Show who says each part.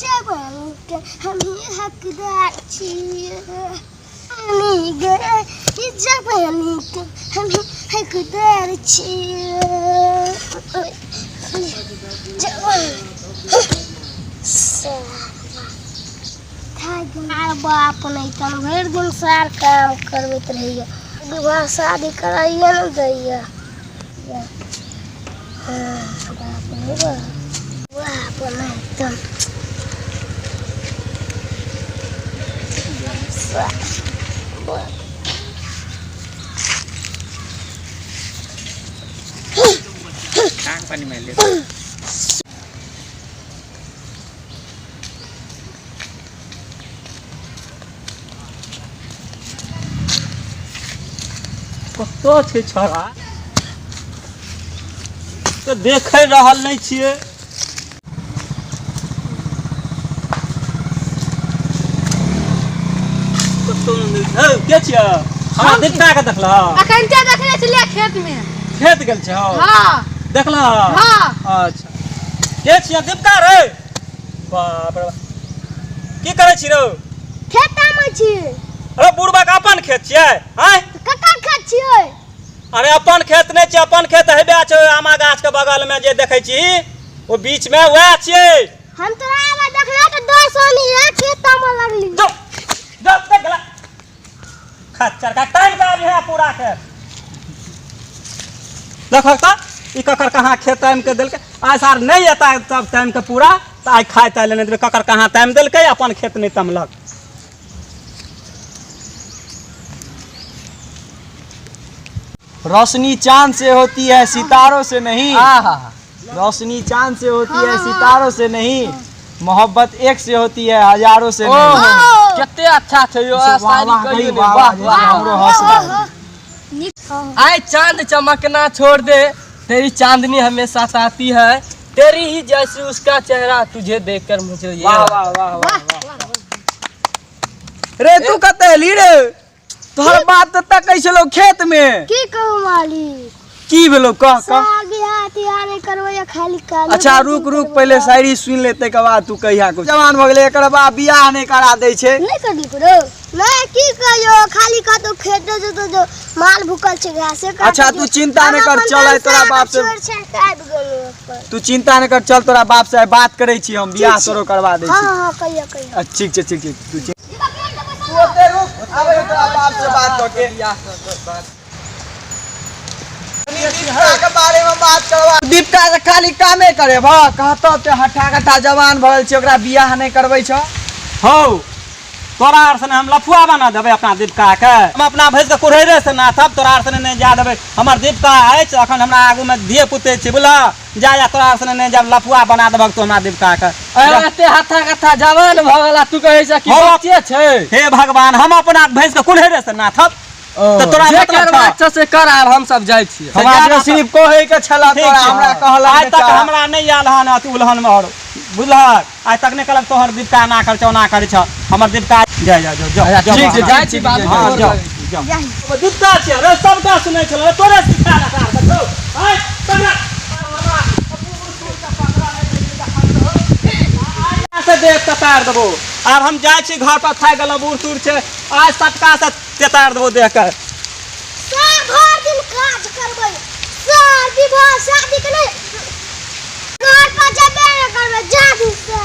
Speaker 1: जवानीके हमही हकदार छियै। रानी गे, ई जवानीके हमही हकदार छियै। जवानी सार बाप नहि तन भरि दिन सार काम करबैत रहैया, विवाह शादी कराइए ने दैया। हाँ, बाप रे बाप, बाप नहि तन बाप।
Speaker 2: पानी में ले कतऽ छै छौड़ा तऽ देखे रहल नहि छियै। कतौ नहि। हौ, के छियै? हमरा दीपिका के देखलह?
Speaker 3: अखन ते देखने छलियै खेत में।
Speaker 2: खेत गेल छै? हौ।
Speaker 3: हाँ।
Speaker 2: देखलह?
Speaker 3: हाँ।
Speaker 2: अच्छा, के छियै? दीपिका रे? बाप रे बाप, की करै छी रौ?
Speaker 1: खेतामे छी।
Speaker 2: अरे बुढ़बा के अपन खेत छियै? आँय,
Speaker 1: ककर खेत छियै?
Speaker 2: अरे अपन खेत नहि छै, अपन खेत हेबे छै आमा गाछ के बगल में जे देखै छी ओ बीच में, वएह छियै।
Speaker 1: हम तोरा आबे देखला तऽ 10 आनी है खेतामे लगली।
Speaker 2: जो जो देख गेला खच्चर का टाइम का आबी है पूरा खेत देखक तऽ ई ककर कहाँ खेत टाइम के देलकै। आइ सार नहि एता तब टाइम के पूरा तऽ आइ खाय ताय लेने देबै। ककर कहाँ टाइम देलकै, अपन खेत नहि तमलक।
Speaker 4: रोशनी चांद से होती है, सितारों से नहीं।
Speaker 5: आहा।
Speaker 4: रोशनी चांद से होती है, सितारों से नहीं, मोहब्बत एक से होती है, हजारों से नहीं।
Speaker 5: ओहो, कते अच्छा छै यो।
Speaker 4: वाह,
Speaker 5: शायरी
Speaker 4: वाह,
Speaker 5: कहियो
Speaker 4: वाह,
Speaker 5: नहि।
Speaker 4: वाह,
Speaker 5: वाह वाह,
Speaker 4: हमरो हौसला है।
Speaker 5: आए चांद चमकना छोड़ दे, तेरी चांदनी हमेशा साथी है, तेरी ही जैसी उसका चेहरा, तुझे देखकर मुझे ये
Speaker 4: वाह वाह वाह वाह वाह। रे तू कते एली रे? तोहर बात तऽ तकै छलौ खेत में।
Speaker 1: की कहू मालिक?
Speaker 4: की भेलौ? कह कह।
Speaker 1: साग बियाह तियाह नहि करबैया, खाली काले
Speaker 4: अच्छा
Speaker 1: भोजन
Speaker 4: रुक रुक,
Speaker 1: करबैया।
Speaker 4: पहिले शायरी सुनि ले, ताहिके बाद तू कहिया कुछ। जवान भऽ गेलै, एकर बाप बियाह नहि करा दै छै।
Speaker 1: नहि करली करो नहि, की कहियो, खाली कतौ खेत जेतो जो माल भूखल छै, घासे काटै
Speaker 4: अच्छा,
Speaker 1: छै।
Speaker 4: तू चिंता नहि
Speaker 1: हम
Speaker 4: कर,
Speaker 1: अपन
Speaker 4: चल आइ तोरा
Speaker 1: भनसा
Speaker 4: बाप से-
Speaker 1: छोड़ि छाड़ि कऽ आबि गेलहुँ अपन।
Speaker 4: तू चिंता नहि कर, चल तोरा बाप से आइ बात करै छी हम, बियाह
Speaker 1: ठीक छै।
Speaker 4: तोरो करवा दै
Speaker 1: हँ
Speaker 4: छी।
Speaker 1: हँ हँ, कहियो कहियो।
Speaker 4: ठीक छै, ठीक छै। तू ओते रुक, आबै छी तोरा बाप से बात कऽ के। दीपिका के बारे में बात करवा। दीपिका से खाली कामे करे भ कहतो ते हट्ठा कट्ठा जवान भऽ गेल छै, ओकरा बियाह नहि करबै छ।
Speaker 2: हौ, तोरा आर सने हम लफुआ बना देबै अपना दीपिका के। हम अपना भैंस के कुरहरे से नाथब, तोरा आर सने नहि जा देबै। हमर दीपिका अछि, अखन हमरा आगू में धिये पुते छै, बुझलह? जा जा, तोरा आर सने नहि जायब, लफुआ बना देबक तू हमरा दीपिका के।
Speaker 5: अरे एते हत्था कत्था जवान भऽ गेला, तू कहै छ कि
Speaker 2: हौ।
Speaker 5: बच्चे छै।
Speaker 2: हे भगवान, हम अपना भैंस के कुरहरे से नाथब तऽ तोरा
Speaker 5: जे
Speaker 2: मतलब
Speaker 5: करबाक
Speaker 2: छौ?
Speaker 5: छौ से कर, आब हम सब जाइ छियै।
Speaker 4: हमरा
Speaker 2: जा
Speaker 4: जे सिर्फ कहै के छला
Speaker 2: ठीक
Speaker 4: तोरा
Speaker 2: छै।
Speaker 4: हमरा कहलक
Speaker 2: आइ तक
Speaker 4: बेचारा।
Speaker 2: हमरा नहि आयल हन अथी उलहन में, आओर बुझलहक, आइ तक नहि कहलक तोहर दीपिका एना करै छौ, ओना करै छौ। हमर दीपिका जा जा जा जा।
Speaker 5: ठीक छै, जाइ छी बाप।
Speaker 2: हँ, जाउ जाउ। ओ दीपिका छियै रे, सबटा सुनै छलौ रे, तोरे सिखा रखा छौ। आइ तोरा से देख कतार देबो। आब हम जाइ छी घर पर, थाकि गेलहुँ, बूढ़ सूढ़ छै, आइ सटका से तेतार देबो देख के।
Speaker 1: सार भर दिन काज करबै, सार विवाह शादी के नहि, घर पर जेबे नहि करबै, जा दिन से।